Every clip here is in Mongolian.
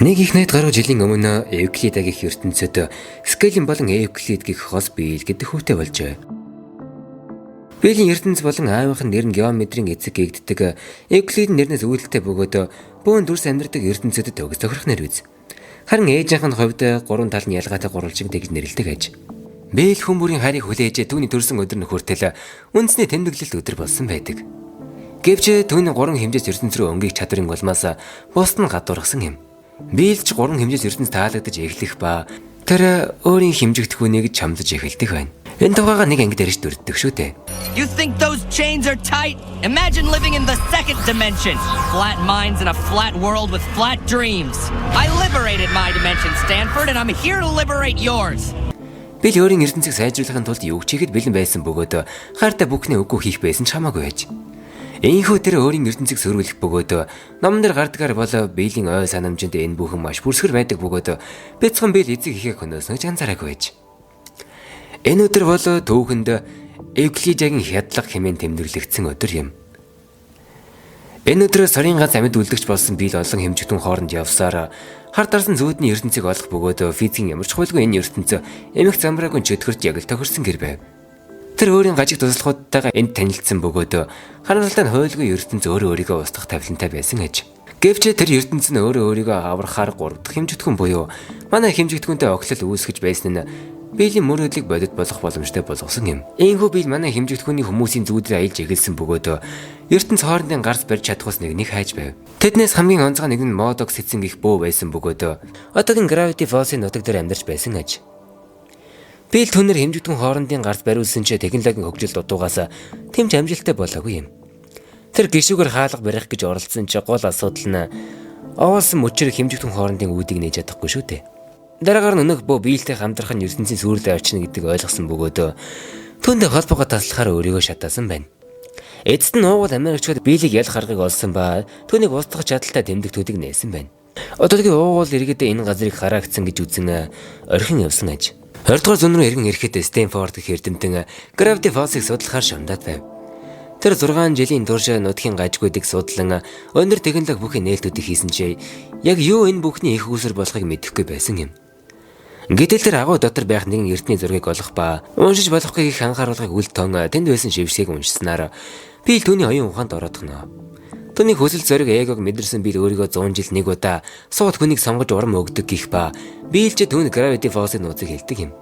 Нэг их 80 гаруй жилийн өмнө Эвклида гэх ертөнцид Скелин болон Эвклид гэх хос биел гэдэг хүүтэй болжээ. Биелийн ертөнц болон аавынх нь нэр нь геометрийн эцэг гэгддэг. Эвклид нь нэрнээс үүдэлтэй бөгөөд бөөн дүрс амьдардаг ертөнцид төгс тохирох нэр биз. Харин ээжийнх нь хувьд гурван тал нь ялгаатай гурвалжин тэгж нэрлэдэг аж. Биел хүн бүрийн хайрыг хүлээж түүний төрсөн өдөр нь хүртэл үндэсний тэмдэглэлт өдөр болсон байдаг. Гэвч түүний гурван хэмжээс ертөнц рүү өнгийг чадварын улмаас бусд нь гадуурхсан юм. Биелж гурван хэмжээс ертөнц таалагдаж эхлэх ба тэр өөрийн хэмжигдэхүүнийг чамдаж эхэлдэг байна. Энэ тухайга нэг анги дээрч дүрддэг шүү дээ. You think those chains are tight? Imagine living in the second dimension. Flat minds in a flat world with flat dreams. I liberated my dimension, Stanford, and I'm here to liberate yours. Бил өөрийн ертөнцийг сайжруулахын тулд юу ч хийхэд бэлэн байсан бөгөөд хайртай бүхний үгүй хийх байсан ч хамаагүй байж. Ийхүү тэр өөрийн ертөнцийг сөрүүлэх бөгөөд номон дээр гардгаар бол Билийн ой санамжинд энэ бүхэн маш бүрсгэр байдаг бөгөөд бяцхан Бил эцэг ихээ хөнөөснөж анзаараагүй байж. Энэ өдөр бол түүхэнд Эвклижагийн хядлага хэмээн тэмдэглэгдсэн өдөр юм. Энэ өдөр сарын ганц амьд үлдэгч болсон Бил олон хэмжигдэн хооронд явсаар хар дарсан зүүдний ертөнцийг олох бөгөөд физикийн ямар ч хуйлгүй энэ ертөнц эмх замраагүй чөтгөрт яг л тохирсон гэр байв. Тэр өөрийн гажиг туслахуудтайгаа энд танилцсан бөгөөд харамсалтай нь хуйлгүй ертөнц өөрөө өөрийгөө устгах тавилантай байсан аж. Гэвч тэр ертөнц нь өөрөө өөрийгөө аврахаар гурав дахь хэмжигдэхүүн буюу манай хэмжигдэхүүнтэй охлол үүсгэж байсан нь Билийн мөрөөдлийг бодит болгох боломжтой болгосон юм. Ийхүү Бил манай хэмжигдэхүүний хүмүүсийн зүүдрээ аялж эхэлсэн бөгөөд ертөнц хоорондын гарц барьж чадахус нэгнийг хайж байв. Тэднээс хамгийн онцгой нэг нь Модок сэцэн гих бөө байсан бөгөөд одоогийн Gravity Falls-ын нутаг дээр амьдарч байсан аж. Бил түүнээр хэмжигдэхүүн хоорондын гарц бариулсан ч технологийн хөгжил дутуугаас тэмч амжилттай болоогүй юм. Тэр гишүүгээр хаалга барих гэж оролдсон ч гол асуудал нь овоолсон мөчөр хэмжигдэхүүн хоорондын үүдийг нээж чадахгүй шүү дээ. Дараагаар нь өнөөх бөө биелтэй хамтрах нь ертөнцийн сүйрэлд очно гэдгийг ойлгосон бөгөөд түүндээ холбоогоо таслахаар өөрийгөө шатаасан байна. Эцэст нь уугуул Америкчууд биелийг ялах аргыг олсон ба түүнийг устгах чадaltaй тэмдэгтүүдийг нээсэн байна. Одоогийн уугуул иргэд энэ газрыг хараагдсан гэж үзэн орхин явсан аж. 20 дугаар зуун руу эргэн ирэхэд Стэнфорд гэх эрдэмтэн Gravity Falls-ыг судлахаар шундаад байв. Тэр 6 жилийн турш нутгийн гажгуудыг судлан өндөр технологи бүхий нээлтүүдийг хийсэн чи яг юу энэ бүхний их үүсвэр болохыг мэдэхгүй байсан юм. Гэтэл тэр агуу дотор байх нэгэн эрдний зургийг олох ба уншиж болохгүй гэх анхааруулгыг үл тон тэнд байсан шившгийг уншсанаар би л түүний оюун ухаанд ороодгоно. Түүний хүсэл зориг эгог мэдэрсэн би л өөрийгөө 100 жил нэг удаа сууд хүнийг сонгож урам өгдөг гих ба би л ч түүнд Gravity Falls-ын нууцыг хэлдэг юм.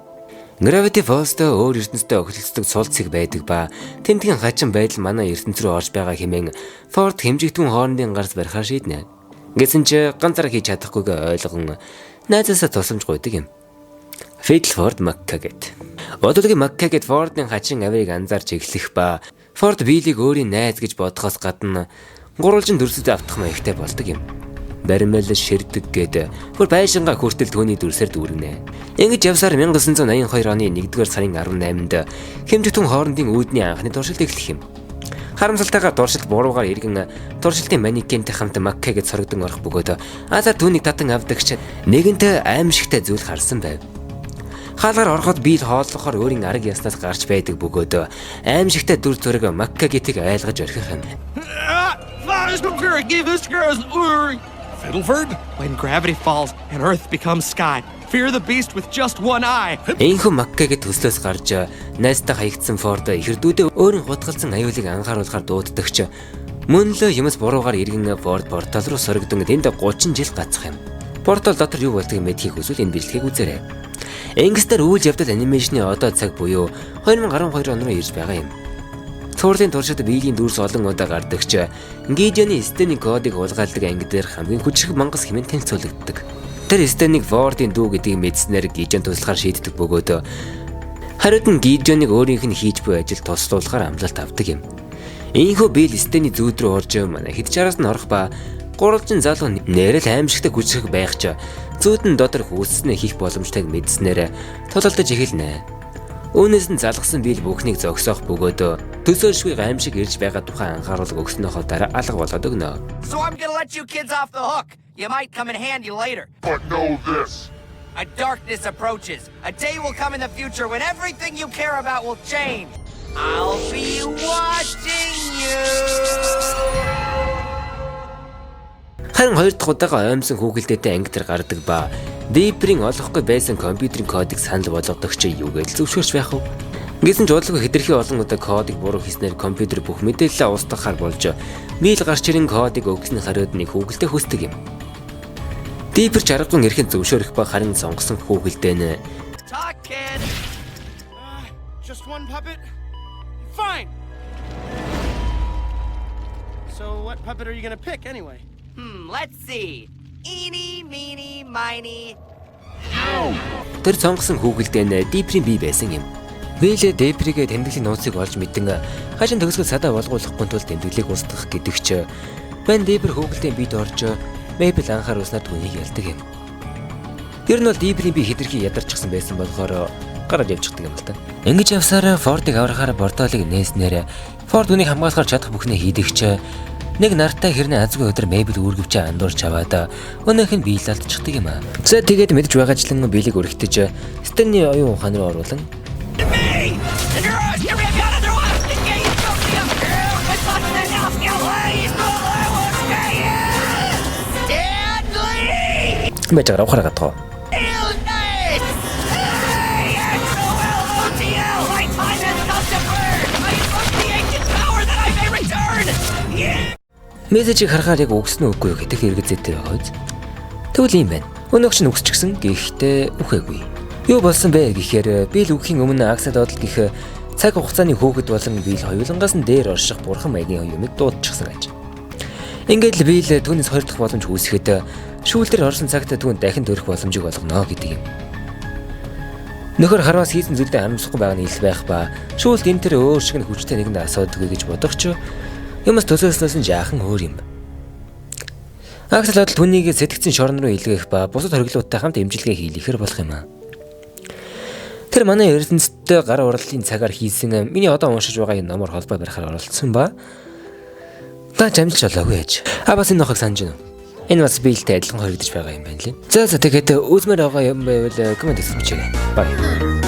Gravity Falls-д өөр ертөнцтэй охиролцдог сул цэг байдаг ба тентгийн хачин байдал манай ертөнц рүү орж байгаа хэмээн Форд хэмжигдэхүүн хоорондын гарц барихаар шийднэ. Гэсэн ч ганцаараа хийж чадахгүйгээ ойлгон найзаасаа тусламж гуйдаг юм. Fiddleford Маккагет. Одоогийн Маккагет Фордын хачин авирыг анзаарч эхлэх ба Форд Биллийг өөрийн найз гэж бодохоос гадна гурвалжин дүрсэд автах маягтай болдог юм. Баримал ширдэг гээд бүр байшингаа хүртэл түүний дүрсээр дүүрнэ. Ингэж явсаар 1982 оны 1-р сарын 18-нд хэмжигдэхүүн хоорондын үүдний анхны туршилт эхлэх юм. Харамсалтайгаар туршилт буруугаар иргэн туршилтын манекентэй хамт Маккагет сорогдон орох бөгөөд азар түүнийг татан авдагч нэгэнт аимшигтай зүйл харсан байв. Хаалгаар ороход Бил хооллохоор өөрийн арга яснаас гарч байдаг бөгөөд аимшигтай дүр зураг Маккагетийг айлгаж орхих юм. Fiddleford? When gravity falls and Earth becomes sky, fear the beast with just one eye. Энэхүү Маккагийн төслөөс гарч найзтай хаягдсан Форд ихэрдүүдээ өөрийн хутгалсан аюулыг анхааруулахаар дууддагч мөн л юмс буруугаар иргэн Форд портал руу сорогдон тэнд 30 жил гацах юм. Портал дотор юу болдгийг мэдхийг хүсвэл энэ бичлэгийг үзээрэй. Ингэснээр үйл явдал анимашны одоо цаг буюу 2012 он руу ирж байгаа юм. Цуурлын туршид биеийн дүрс олон удаа гардагч Гидеоны Стэний кодыг хулгайлдаг анги дээр хамгийн хүчрэх мангас хэмээн танилцуулагддаг. Тэр Стэнийг Фордын дүү гэдгийг мэдснээр Гидеон туслахаар шийддэг бөгөөд хариуд нь Гидеоныг өөрийнх нь хийж буй ажил туслуулахаар амлалт авдаг юм. Ийхүү Бил Стэний зүүд рүү орж манай хэд чараас нь орох ба гурвалжин залуу нэрэл аимшигтай хүчрэх байх ч зүүдэн дотор хүсснээ хийх боломжтойг мэдснээр тулалдаж эхэлнэ. Үүнээс нь залгасан Бил бүхнийг зогсоох бөгөөд төсөөлшгүй гамшиг ирж байгаа тухай анхааруулга өгснөөхөө дараа алга болоод өгнө. So I'm gonna let you kids off the hook. You might come in handy later. But know this. A darkness approaches. A day will come in the future when everything you care about will change. I'll be watching you. Харин хоёр дахь удаага оймсон хүүхэлдээтэй анги дээр гардаг ба Дипперийн олохгүй байсан компьютерийн кодыг санал болгодог чи юу гэж зөвшөөрч байх вэ? Гэсэн ч удалгүй хэтэрхий олон удаа кодыг буруу хийснээр компьютер бүх мэдээлэлээ устгахаар болж Билл гарч ирэн кодыг өгсөний хариуд нэг хүүхэлдэй хүсдэг юм. Диппер ч аргагүй эрхэн зөвшөөрөх ба харин сонгосон хүүхэлдэй нь Talk, kid. Just one puppet? Fine! So, what puppet are you gonna pick anyway? Let's see. Eeny, meeny, miny. Тэр сонгосон хүүхэлдэй нь Дипперийн бие байсан юм. Билл Дипперийг тэмдэглэлийн нууцыг олж мэдэн хаашин төгсгөл садаа болгуулахгүй тул тэмдэглэлийг устгах гэдэг ч мань Диппер хүүхэлдэйн биед орж Мейбл анхааруулснаар түүнийг ялдаг юм. Тэр нь бол Дипперийн бие хэтэрхий ядарчихсан байсан болохоор гараад явчихдаг юм л та. Ингэж явсаар Фордыг аврахаар порталыг нээснээр Форд үүнийг хамгаалахаар чадах бүхнээ хийдэг ч нэг нартай хэрнээ азгүй өдөр Мейбл үүргэвчээ андуурч аваад өнөөх нь Билл алдчихдаг юм аа. За тэгээд мэдж байгаачлан Биллийг өргөтөж Стэнний оюун ухаан руу оруулан Me! Stanley! Байж байгаа ухаараа гадгаа. My time has come to burn! I invoke the ancient power that I may return! Yeah! Мессежийг харахаар яг үгсэн үү үгүй юу гэдэг хэрэгцээтэй байгаа биз? Тэгвэл ийм байна. Өнөөх чинь үгсчихсэн гэхдээ үхээгүй. Юу болсон бэ гэхээр Билл үхэхийн өмнө Аксолотл гэх цаг хугацааны хөөхөд болон Билл хоёулангаас нь дээр орших бурхан маягийн юмыг дуудчихсан гэж. Ингээд л Билл түүнээс хоёр дахь боломж үүсгэхэд шүүлтээр орсон цагт түүн дахин төрөх боломжийг олгоно гэдэг юм. Нөхөр харвас хийсэн зүйлдээ харамсахгүй байгаа нь ил байх ба шүүлт энэ төр өөр шиг нь хүчтэй нэгэнд асуудаггүй гэж бодох ч юмас төсөөлснөөс нь жаахан өөр юм. Аксолотл түүнийг сэтгцэн шорон руу илгээх ба бусад хориглуудтай хамт эмчилгээ хийлгэхэр болох юм аа. Тэр манай ертөнцтэй гар урлалын цагаар хийсэн миний одоо уншиж байгаа энэ номоор холбоо барихаар оролцсон ба даач амжилт олоогүй яаж. А бас энэ нохыг санаж байна уу? Энэ бас Биллтэй адилхан хоригдож байгаа юм байна лээ. За за, тэгээд үзмээр байгаа юм байвал коммент хийсэн бичээрэй. Bye.